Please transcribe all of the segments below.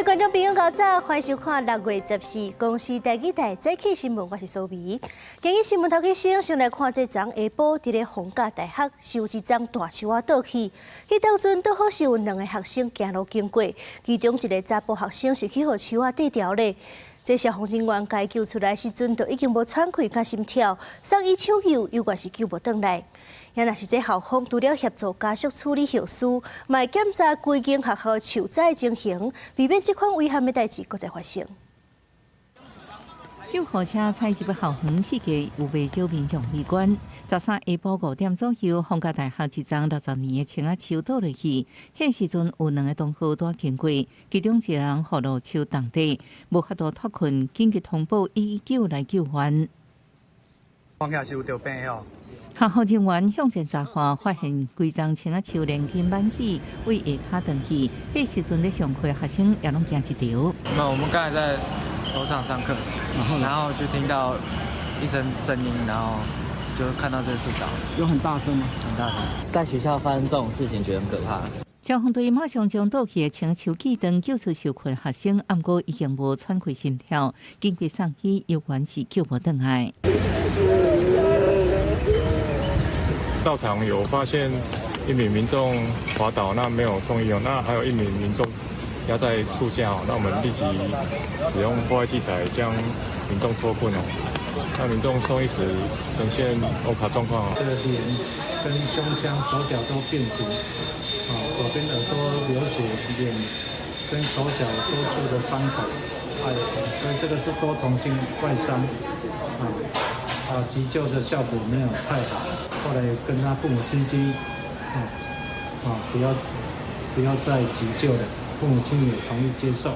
位觀眾朋友，早，歡迎收看6月14公視台語台早起新聞，我是蘇眉。今日新聞頭起先，先來看這昨下晡佇咧逢甲大學是有一叢大樹仔倒去，彼當陣拄好是有兩个學生行路經過，其中一个查埔學生是去予樹仔硩著咧。這消防人員共伊救出來時陣，就已經無喘氣佮心跳，送醫搶救，猶原是救無轉來。也若是這校方除了協助家屬處理後事，嘛會檢查規間學校樹災情形，避免這款遺憾的代誌閣再發生。救護車載入校園，四界有袂少民眾圍觀。13下晡5點左右，逢甲大學一叢60年的青仔樹倒落去，彼時陣有兩个同學拄經過，其中一个人予落樹重硩，無法度脫困，緊急通報119來救援。看起來是有著病哦。學校人員向前查看，發現規叢青仔樹連根挽起，對下跤斷去。彼時陣咧上課學生也攏驚一趒。那我們剛才在樓上上課，然後就聽到一聲聲音，然後就看到這樹倒。有很大聲嗎？很大聲。在學校發生這種事情，覺得很可怕。消防隊馬上將倒去的青樹鋸斷，救出受困學生，毋過已經無喘氣心跳，緊急送醫，猶原是救無轉來。到場有發現一名民眾滑倒，那沒有送醫哦。那還有一名民眾壓在樹下哦。那我們立即使用破壞器材將民眾脫困哦。那民眾送醫時呈現歐卡狀況哦。這個臉跟胸腔、手腳都變形，啊，左邊耳朵流血，臉跟手腳多處的傷口，哎，所以這個是多重性外傷，啊啊，急救的效果沒有太好。後來跟他父母親講，啊啊，不要再急救了，父母親也同意接受。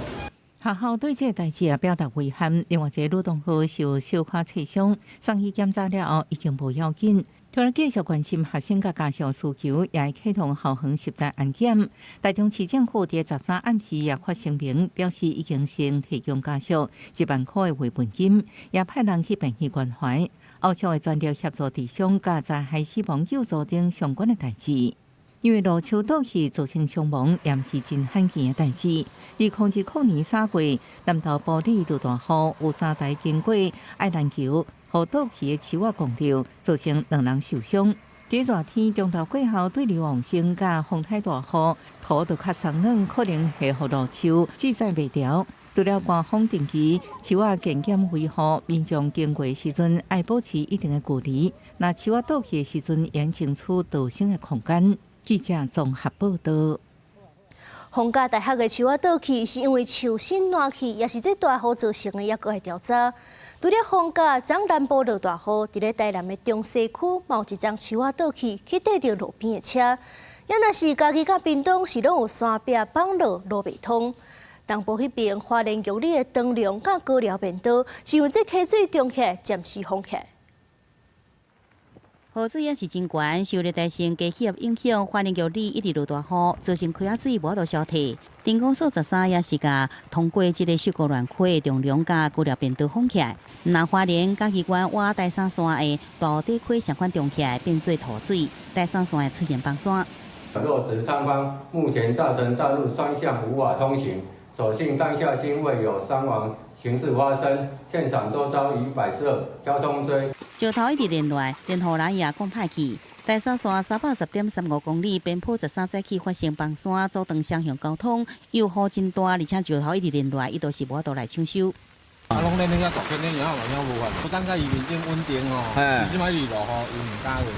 學校對這个代誌也表達遺憾。另外一个女同學受小可擦傷，送醫檢查了後已經無要緊。除了繼續關心學生佮家屬需求，也會啟動校園實態安檢。台中市政府佇13暗時也發聲明，表示已經先提供家屬1萬塊的慰問金，也派人去病院關懷。後續會全力協助治傷、佮災害死亡救助等相關的代誌。因為落樹倒去造成傷亡，也毋是真罕見的代誌。2020年3月，南投埔里落大雨，有三台經過愛蘭橋，予倒去的樹仔摃著，造成兩人受傷。佇熱天中晝過後，對流旺盛佮風颱大雨，土就較鬆軟，可能會予落樹制裁袂牢。除了官方定期樹仔健檢維護，民眾經過時陣愛保持一定的距離。若樹仔倒去的時陣，應爭取逃生的空間。記者綜合報道。逢甲大學的樹仔倒去，是因為樹身爛去，抑是這大雨造成的，猶閣會調查。除了逢甲，昨南部落大雨，佇咧台南的中西區，嘛有一叢樹仔倒去，去硩著路邊的車。也若是嘉義佮屏東，是攏有山壁崩落，路袂通。東部彼邊花蓮玉里的長龍佮高寮便道，是因為這溪水漲起來，暫時封起來。雨水也是真懸，受熱帶性低氣壓影響，花蓮玉里一直落大雨，造成溪仔水無法度消退。鎮公所13也是共通過這个秀姑巒溪的長龍佮高寮便道封起來。若花蓮嘉義縣倚台三線的大湖底溪相款漲起來，變做土水，台三線會出現崩山。落石塌方，目前造成道路雙向無法通行。所幸當下均未有傷亡情事發生，現場周遭已擺設交通錐。石頭一直連落來，連護欄也講歹去。台三線310.35公里，邊坡13早起發生崩山，阻斷雙向交通，又雨真大，而且石頭一直連落來，伊都是無法度來搶修。啊，攏咧咧遐大片咧，然後好像無法，我等下伊面頂穩定哦，伊這擺一落雨，伊毋敢去。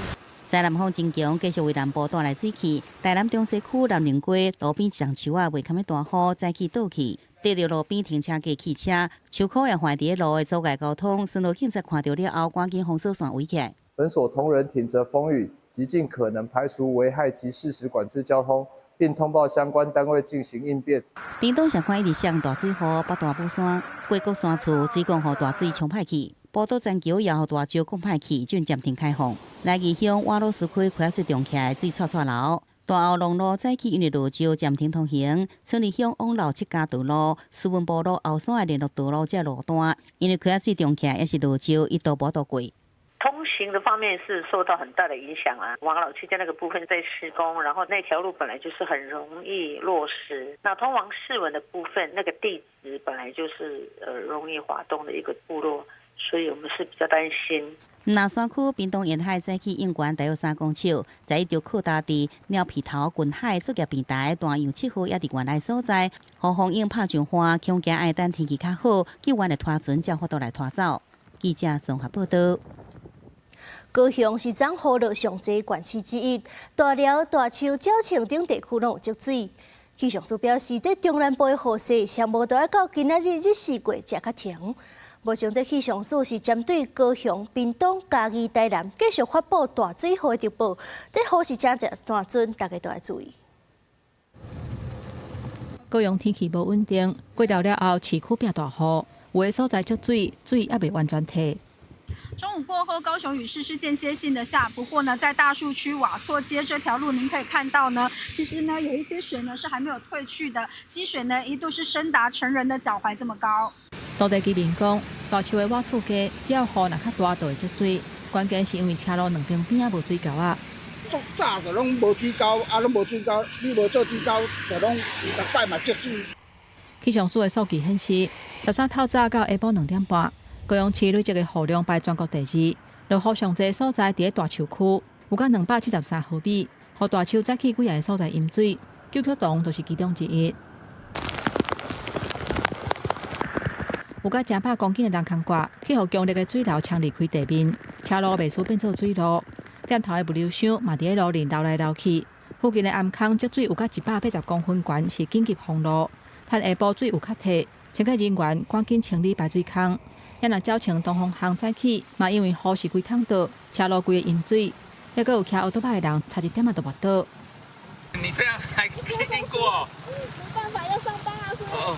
西南風真強，繼續為南部帶來水汽。台南中西區南寧街路邊一叢樹仔袂堪欲大雨，早起倒去，硩著路邊停車格汽車，樹箍也橫佇咧路的阻礙交通。巡邏警察看著了後，趕緊封鎖線圍起來。本所同仁挺著風雨，極盡可能排除危害及適時管制交通，並通報相關單位進行應變。屏東上款一直上大水雨，北大武山、過國山厝水管予大水沖歹去。寶島欽橋也予大石摃歹去，準暫停開放。來義鄉瓦魯斯溪溪水漲起來，水掣掣流。大后龍路早起因為落石暫停通行，春里鄉往老七家道路、斯文部路後山的聯絡道路這路段，因為溪水漲起來，抑是落石，一度無度過。通行的方面是受到很大的影響啊。往老七街那個部分在施工，然後那條路本來就是很容易落石。那通往市文的部分，那個地質本來就是容易滑動的一個部落，所以我們是比較擔心。南山區屏東沿海早起湧懸大約3公尺，在一條擴大佇鳥皮頭近海作業平台大洋7號也佇原來所在，予風湧拍上岸，恐驚愛等天氣較好，救援的拖船才有法度來拖走。記者綜合報道。高雄是昨雨落上濟縣市之一，大寮、大樹、鳥松等地區攏有積水。氣象署表示，這中南部的雨勢上無都愛到今仔日日時過才較停。目前這氣象署是針對高雄、屏東、嘉義、台南繼續發布大水雨的特報，這雨勢誠濟大陣，大家都愛注意。高雄天氣無穩定，過晝了後市區變大雨，有的所在積水，水猶未完全退。中午過後，高雄雨勢是間歇性的下，不過呢，在大樹區瓦厝街這條路，您可以看到呢，其實呢，有一些水呢是還沒有退去的，積水呢一度是深達成人的腳踝這麼高。當地居民講，大樹的瓦厝街，只要雨若較大，就會積水。關鍵是因為車路兩邊邊仔無水溝仔。足早就攏無水溝，啊，攏無水溝，你無做水溝，就攏逐擺嘛積水。氣象署的數據顯示，13透早到下晡2點半，高雄市累積的雨量排全國第二。落雨上濟所在佇咧大樹區，有到273毫米，予大樹早起幾个所在淹水，九曲洞就是其中之一。有甲100公斤的人空掛，去予強烈的水流沖離開地面，車路袂輸變做水路。店頭的物流箱嘛佇咧路面流來流去。附近的頷坑積水有甲180公分懸，是緊急封路。趁下晡水有較退，清潔人員趕緊清理排水坑。也若鳥松東方巷早起，嘛因為雨是規桶倒，車路規個淹水，猶閣有騎歐多擺的人差一點仔就跋倒。你這樣還經過？沒辦法，要上班啊，所以要過。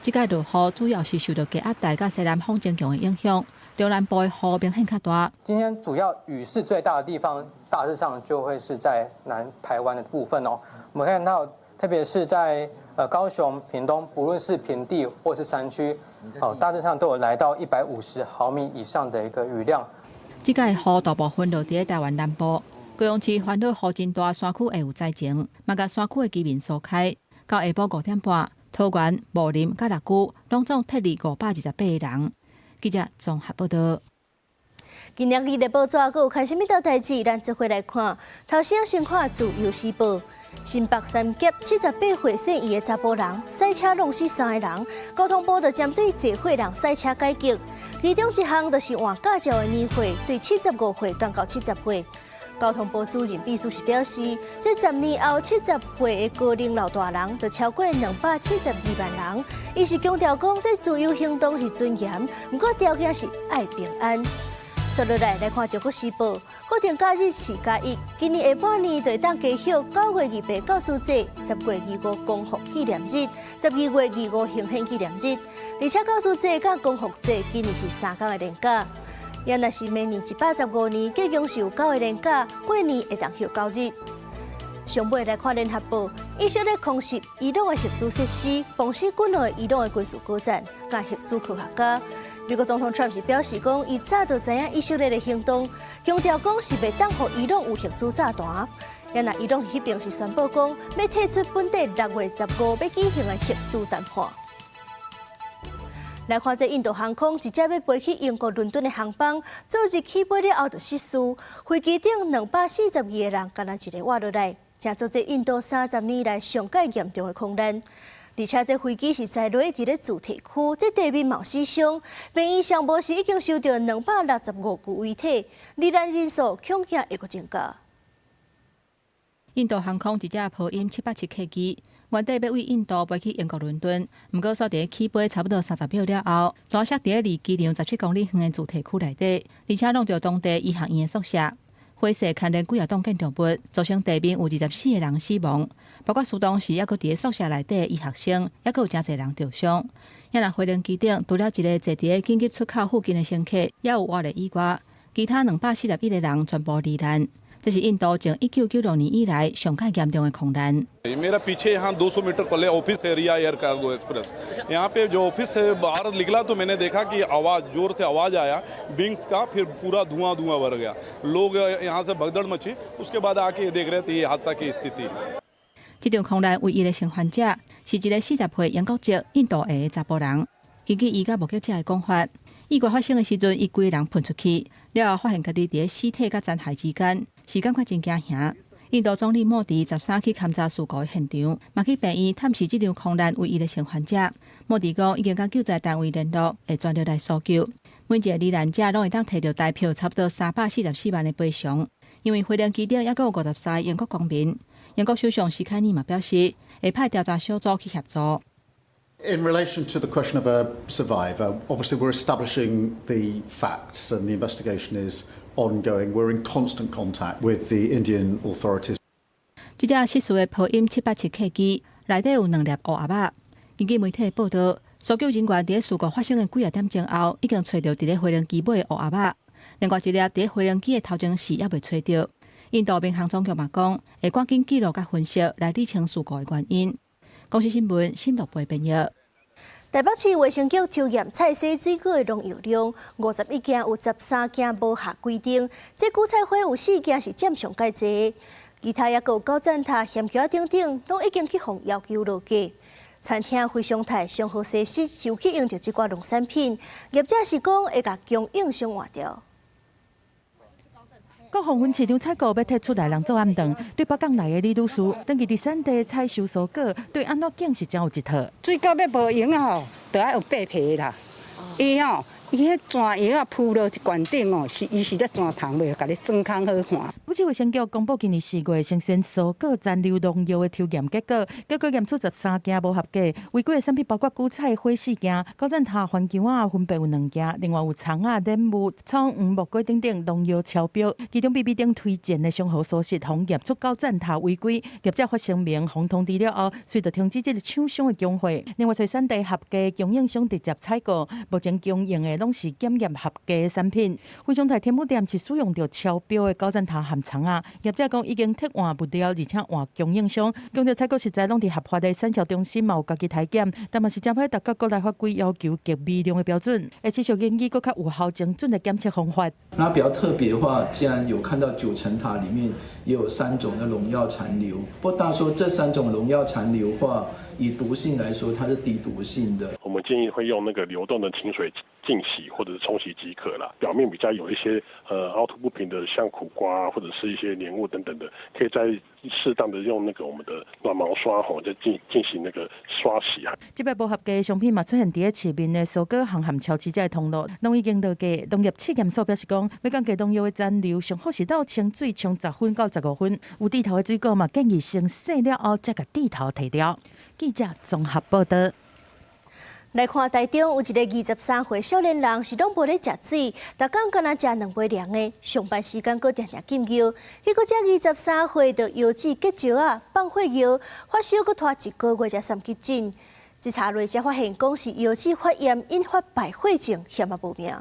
這屆落雨主要是受到低壓帶佮西南風增強的影響，中南部的雨明顯較大。今天主要雨勢最大的地方，大致上就會是在南台灣的部分哦。我們看到，特別是在高雄、屏東，不論是平地或是山區，哦，大致上都有來到150毫米以上的一個雨量。這屆雨大部分落佇台灣南部，高雄市煩惱雨真大，山區會有災情，嘛共山區的居民疏開。到下晡5點半，桃園、武林、佮六龜，攏總撤離528個人。記者綜合報道。今仔日的報紙閣有看啥物大代誌？咱做伙來看。頭先先看《自由時報》，新北三峽78歲姓余的查埔人，賽車弄死三个人。交通部就針對坐貨人賽車改革，其中一項就是換駕照的年歲，對75歲轉到70歲。交通部主任秘書是表示，這10年後70歲的高齡老大人就超過272萬人。伊是強調講，這自由行動是尊嚴，毋過條件是愛平安。紲落來來看《中國時報》，國定假日4+1，今年下半年就會當加休9月28教師節、10月25光復紀念日、12月25行憲紀念日，而且教師節佮光復節今年是3天的連假。也若是明年115年，計共是有9個連假，過年會當休9日。上尾來看聯合報，以色列空襲伊朗的核子設施，崩死幾落伊朗的軍事高層佮核子科學家。美國總統川普是表示講，伊早就知影以色列的行動，強調講是袂當予伊朗有核子炸彈。也若伊朗彼邊是宣布講，欲退出本地6月15欲舉行的核子談判。來看這印度航空一隻欲飛去英國倫敦的航班，昨日起飛了後就失事，飛機頂242個人，干焦一个活落來，成做這印度30年來上蓋嚴重的空難。而且這飛機是載落佇咧住宅區，這地面嘛有死傷，病院上無是已經收著265具遺體，罹難人數恐驚會閣增加。印度航空一隻波音787客機，原底欲對印度飛去英國倫敦，毋過煞佇咧起飛差不多30秒了後，逝佇咧離機場17公里遠的住宅區內底，而且挵著當地醫學院的宿舍，火勢牽連幾仔棟建築物，造成地面有24個人死亡，包括當時猶閣佇咧宿舍內底的醫學生，猶閣有誠濟人著傷。也若飛行機頂除了一个坐佇咧緊急出口附近的乘客，猶有活的以外，其他241個人全部罹難。這是印度從1996年以來上較嚴重的空難。 मेरा पीछे यहाँ 200 मीटर पहले office area, air cargo express, यहाँ पे जो ऑफिस से बाहर निकला तो मैंने देखा कि आवाज़, जोर से आवाज़ आया विंग्स का, फिर पूरा धुआं धुआं भर गया। लोग यहाँ से भगदड़ मची। उसके बाद आके ये देख रहे थे, ये हादसा की स्थिति। 這場空難唯一的生還者是一个40歲英國籍印度裔的查埔人。根據伊佮目擊者的講法，意外發生的時陣，伊規个人噴出去，了後發現家己佇咧屍體佮殘骸之間，是感覺真驚嚇。印度總理莫迪13去勘查事故的現場，嘛去病院探視這場空難唯一的生還者。莫迪講已經佮救災單位聯絡，會全力來搜救。每一个罹難者攏會當提著台票差不多344萬的賠償，因為飛行機頂猶閣有53個英國公民。英國首相施凱爾嘛表示，會派調查小組去協助。 In relation to the question of a survivor, obviously we're establishing the facts and the investigation is ongoing. We're in constant contact with the Indian authorities. 這架失事的波音787客機內底有兩粒烏盒仔。根據媒體報道，搜救人員佇事故發生的幾仔點鐘後，已經揣著佇咧飛行機尾的烏盒仔。另外一粒佇咧飛行機的頭前時猶未揣著。印度民航總局嘛講，會趕緊記錄佮分析來理清事故的原因。公視新聞新樂貝編譯。台北市衛生局抽驗菜市水果的農藥量，51件有13件無合規定，這韭菜花有四件是佔上蓋濟，其他猶閣有九層塔、鹹茄等等，攏已經去予要求落架。餐廳非常態上好設施，就去用著這寡農產品，業者是講會共供應商換掉。國防分市場採購欲提出來人做暗頓，對北港來的李女士，長期佇產地採收蔬果，對按怎揀是真有一套。水果欲無用啊吼，就愛用白皮啦。伊吼，伊彼磚藥仔鋪落一罐頂哦，是伊是咧磚蟲袂共你裝空好看。北市衛生局公布今年4月新鮮蔬果殘留農藥的抽驗結果，結果驗出13件無合格，違規的產品包括韭菜花四件，九層塔番薑仔分別有兩件，另外有蔥仔、蓮霧、草黃、木瓜等等農藥超標。其中比比頂推薦的上好蔬食，予驗出九層塔違規，業者發聲明，予通知了後，隨著停止這个廠商的供貨。另外，揣產地合格供應商直接採購，目前供應的攏是檢驗合格的產品。非常態天母店是使用著超標的九層塔和蔥仔，業者講已經撤換物料，而且換供應商，強調採購食材攏佇合法的產銷中心嘛有家己篩檢，但嘛是真歹達到國內法規要求極微量的標準，會持續研究閣較有效精準的檢測方法。那比較特別的話，既然有看到九層塔裡面也有三種的農藥殘留，不過大家說這三種農藥殘留話，以毒性來說，它是低毒性的。我們建議會用那個流動的清水淨洗或者是沖洗即可啦。表面比較有一些凹凸不平的，像苦瓜或者是一些黏物等等的，可以再適當的用那個我們的軟毛刷吼，再進行那個刷洗啊。這擺無合格的商品嘛出現佇咧市面的蔬果行和超市這个通路，攏已經落架。農業試驗所表示講，欲降低農藥的殘留，上好是鬥清水沖10分到15分。有蒂頭的水果嘛，建議先洗了後才共蒂頭提掉。記者綜合報道。來看台中有一个23歲少年人是攏無咧食水，逐工干焦食兩杯涼的，上班時間閣定定禁尿，結果這23歲就腰子結石啊，放血尿，發燒閣拖一個月才送急診。這查落才發現講是腰子發炎引發敗血症，險仔無命。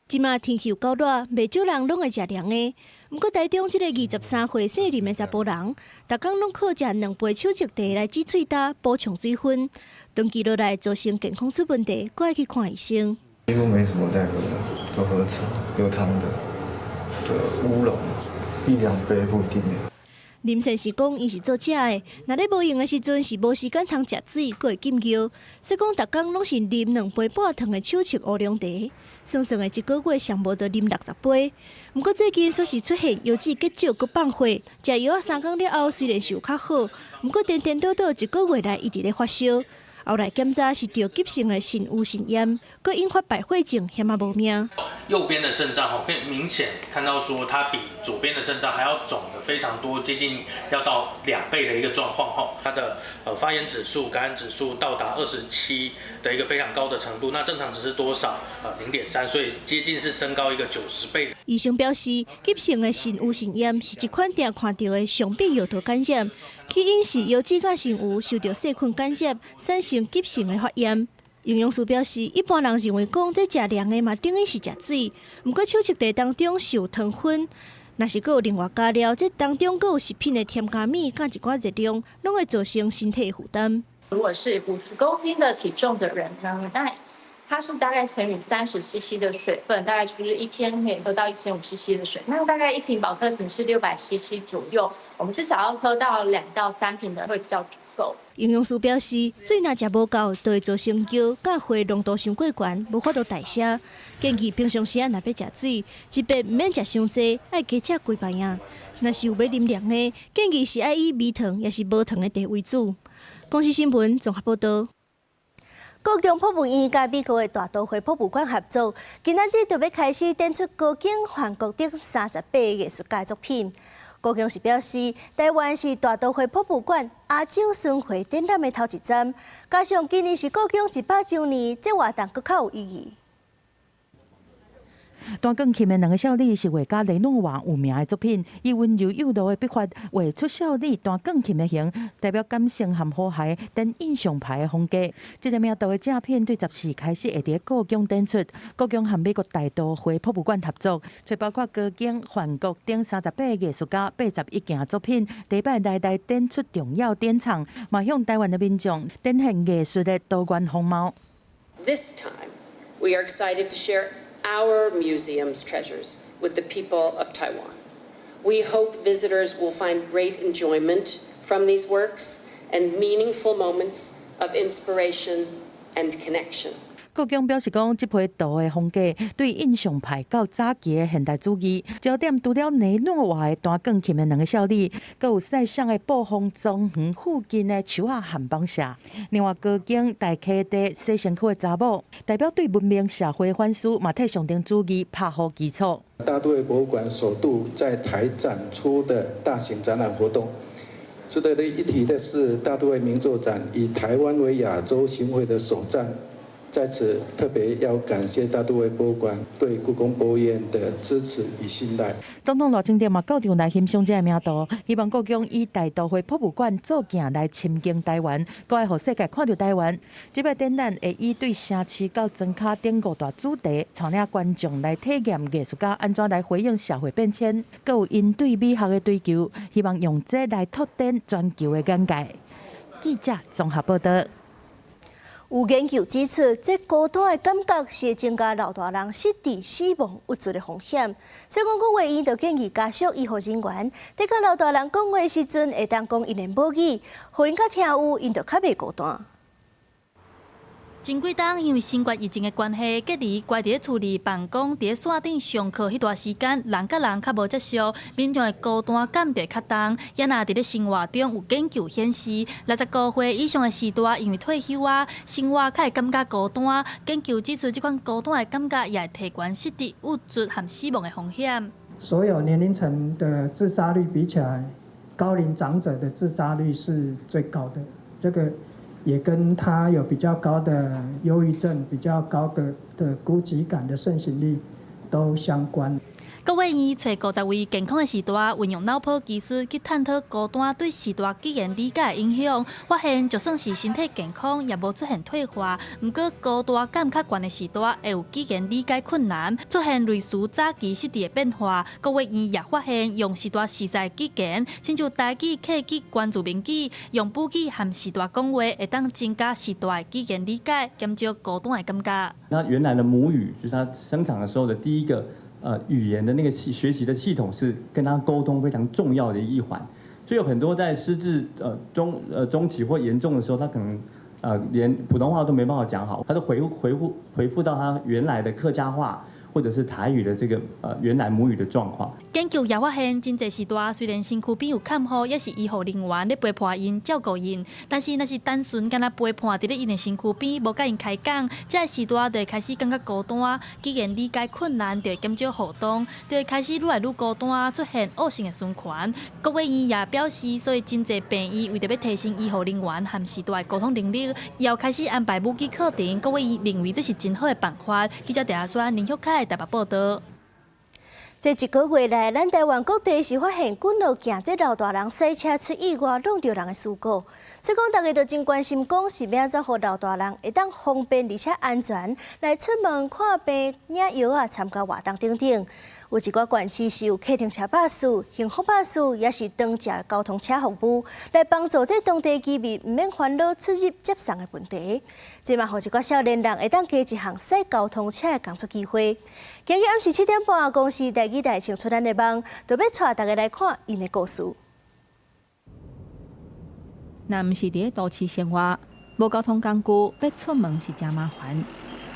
這馬天氣有夠熱，袂少人攏愛食涼的。毋過台中這个23歲姓林的查埔人，逐工攏靠食兩杯手朮茶來止喙焦、補充水分。長期落來造成健康出問題，閣愛去看醫生。幾乎沒什麼在喝，都喝茶，有糖的的烏龍，一兩杯不一定。林先生講，伊是做這的，若咧無閒的時陣是無時間通食水，閣會禁尿，所以講逐工攏是啉兩杯半糖的手朮烏龍茶，算算的一個月上無就啉60杯。毋過最近煞是出現腰子結石閣放血，食藥仔三工了後雖然是有較好，毋過顛顛倒倒一個月來一直咧發燒。後來檢查是著急性的腎盂腎炎，閣引發敗血症，險仔無命。右邊的腎臟吼，可以明顯看到說，它比左邊的腎臟還要腫得非常多，接近要到2倍的一個狀況吼。它的發炎指數、感染指數到達27的一個非常高的程度，那正常值是多少？0.3，所以接近是升高一個90倍。醫生表示，急性的腎盂腎炎是一款定看著的上泌尿道感染，起因是腰子佮腎盂受著細菌感染，產生急性的發炎。營養師表示，一般人認為講這食涼的嘛，等於是食水。毋過手朮茶當中是有糖分，若是閣有另外加料，這當中閣有食品的添加物，佮一寡熱量，攏會造成身體負擔。如果是50公斤的體重的人呢，那它是大概乘以30 cc 的水分，大概就是一天可以喝到1500 cc 的水。那大概一瓶保特瓶是600 cc 左右，我們至少要喝到2到3瓶的會比較足夠。營養師表示，水若食無夠，就會造成尿佮血濃度傷過懸，無法度代謝。建議平常時仔若欲食水，一遍毋免食傷濟，愛加食幾擺仔。若是有欲啉涼的，建議是愛以微糖抑是無糖的茶為主。公視新聞綜合報導。故宮博物院佮美國的大都會博物館合作，今仔日就欲開始展出高更、梵谷等38個藝術家作品。故宮是表示，台灣是大都會博物館亞洲巡迴展覽的頭一站，加上今年是故宮100週年，這活動閣較有意義。彈鋼琴的兩个少女是畫家雷諾瓦有名的作品，以溫柔幼柔的筆法畫出少女彈鋼琴的形，代表感性和和諧等印象派的風格。這个名圖的正品對14開始會佇故宮展出，故宮和美國大都會博物館合作，就包括高更、梵谷等38個藝術家81件作品，第一擺來台展出重要典藏，嘛向台灣的民眾展現藝術的多元風貌。 This time, we are excited to share our museum's treasures with the people of Taiwan. We hope visitors will find great enjoyment from these works and meaningful moments of inspiration and connection. 故宮表示講，這批圖的風格對印象派到早期的現代主義，焦點除了雷諾瓦的彈鋼琴的兩个少女，閣有塞尚的暴風莊園附近的樹仔和房舍。另外，高更大溪地洗身軀的查某，代表對文明社會反思，嘛替象徵主義拍好基礎。大都會博物館首度在台展出的大型展覽活動。值得一提的是，大都會名作展以台灣為亞洲巡迴的首站。在此特別要感謝大都會博物館對故宮博物院的支持與信賴。總統賴清德嘛到場來欣賞這个名圖，希望故宮以大都會博物館做鏡來深耕台灣，閣愛予世界看著台灣。這擺展覽會以對城市到莊跤等五大主題，帶領觀眾來體驗藝術家按怎來回應社會變遷，閣有𪜶對美學的追求，希望用這來拓展全球的眼界。記者綜合報導。有研究指出，這孤單的感覺是會增加老大人失智、死亡、鬱卒的風險。所以講，國衛院就建議家屬醫護人員，佇佮老大人講話時陣，會當講𪜶的母語，予𪜶較聽有，𪜶就較袂孤單。前幾冬因為新冠疫情的關係，隔離關佇咧厝裡辦公，佇咧線頂上課彼段時間，人佮人較無接觸，民眾的孤單感就會較重。也若佇咧生活中有研究顯示，65歲以上的序大，因為退休啊，生活較會感覺孤單。研究指出，這款孤單的感覺也會提懸失智、鬱卒和死亡的風險。所有年齡層的自殺率比起來，高齡長者的自殺率是最高的。這個也跟他有比較高的憂鬱症、比較高的孤寂感的盛行率都相關。國衛院揣50位健康的序大，運用腦波技術去探討孤單對序大語言理解的影響，發現就算是身體健康，也無出現退化，毋過孤單感較懸的序大會有語言理解困難，出現類似早期失智的變化。國衛院也發現，用序大實在語言，親像台語、客語、原住民語，用母語和序大講話，會當增加序大的語言理解，減少孤單的感覺。那原來的母語，就是他生長的時候的第一個語言的那個學習的系統是跟他溝通非常重要的一環，所以有很多在失智中期或嚴重的時候，他可能連普通話都沒辦法講好，他就回復到他原來的客家話或者是台語的這個原來母語的狀況。研究也發現，真濟序大雖然身軀邊有看護，抑是醫護人員咧陪伴𪜶、照顧𪜶，但是若是單純干焦陪伴佇咧𪜶的身軀邊，無佮𪜶開講，這个序大就會開始感覺孤單，語言理解困難，就會減少互動，就會開始愈來愈孤單，出現惡性的循環。國衛院也表示，所以真濟病院為著欲提升醫護人員和序大的溝通能力，也開始安排母語課程。國衛院認為這是真好的辦法。記者鄭阿宣、林玉凱台北報導。這一個月來，咱台灣各地是發現幾落件這老大人賽車出意外挵著人的事故，所以講大家都真關心，講是欲按怎予老大人會當方便而且安全來出門看病、領藥仔、參加活動等等。有一寡縣市是有客停車巴士、幸福巴士，抑是長捷交通車服務，來幫助這當地居民毋免煩惱出入接送的問題。這嘛，予一寡少年人會當加一項駛交通車的工作機會。今日暗時7點半，公視台語台穿出咱的夢，就欲帶大家來看𪜶的故事。若毋是佇咧都市生活，無交通工具，欲出門是誠麻煩。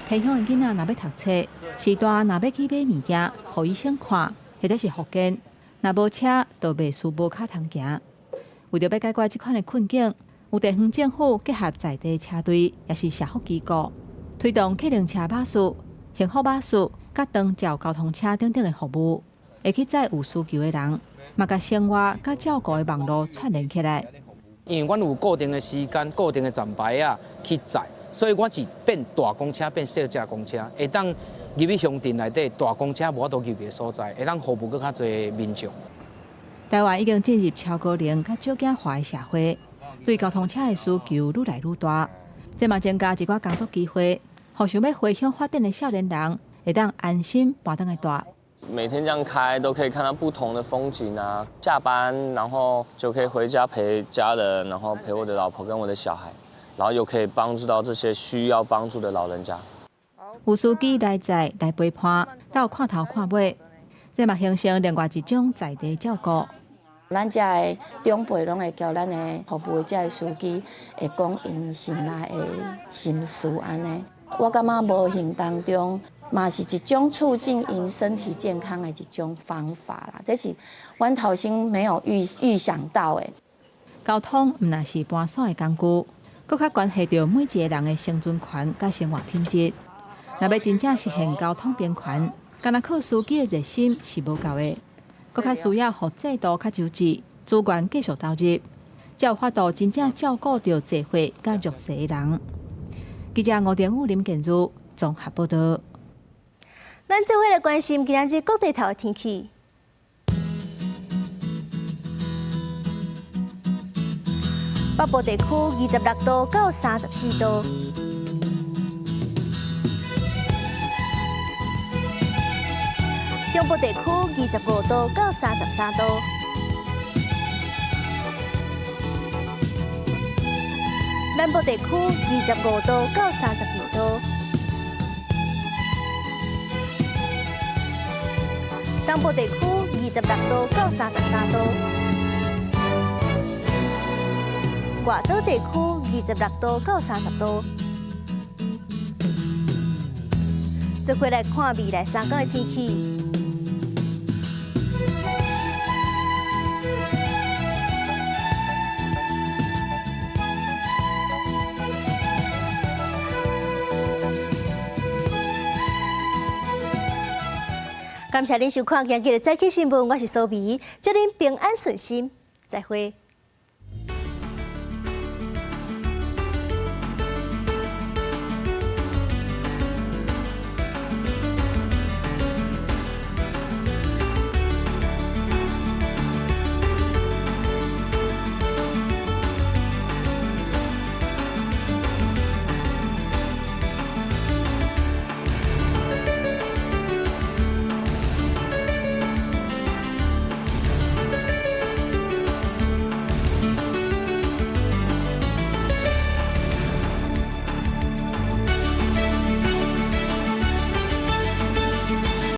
偏鄉的囡仔若欲讀冊，序大若欲去買物件，予醫生看，或者是復健，若無車，就袂輸無跤通行。為著欲解決這款的困境，有地方政府結合在地車隊，抑是社福機構，推動客動車巴士、幸福巴士、佮長照交通車等等的服務，會去載有需求的人，嘛共生活佮照顧的網路串聯起來。因為阮有固定的時間、固定的站牌仔去載，所以我是變大公車變細隻公車，會當入去鄉鎮內底，大公車無法度入去的所在，會當服務閣較濟民眾。台灣已經進入超高齡佮少子化的社會，對交通車的需求愈來愈大，這嘛增加一寡工作機會，予想欲回鄉發展的少年人會當安心搬轉來蹛。每天這樣開都可以看到不同的風景啊！下班然後就可以回家陪家人，然後陪我的老婆跟我的小孩，然後又可以幫助到這些需要幫助的老人家。有司機來載來陪伴，鬥看頭看尾，這嘛形成另外一種在地照顧。咱遮的長輩攏會交咱的服務的遮的司機，會講𪜶心內的心事按呢。我感覺無形當中，嘛是一種促進𪜶身體健康的一種方法啦。這是阮頭先沒有預想到的。交通毋但是搬徙的工具，閣較關係著每一个人的生存權佮生活品質。若欲真正實現交通平權，干焦靠司機的熱心是無夠的，閣較需要予制度較周至，資源繼續投入，才有法度真正照顧著濟歲佮弱勢的人。記者吳定武、林建如綜合報導。咱做伙來關心今仔日各地頭的天氣。北部地區26度到34度。中部地區25度到33度。南部地區25度到32度。東部地區26度到33度。外島地區26度到30度。做伙來看未來3天的天氣。感謝您收看今日的早起新聞，我是蘇美，祝您平安順心，再會。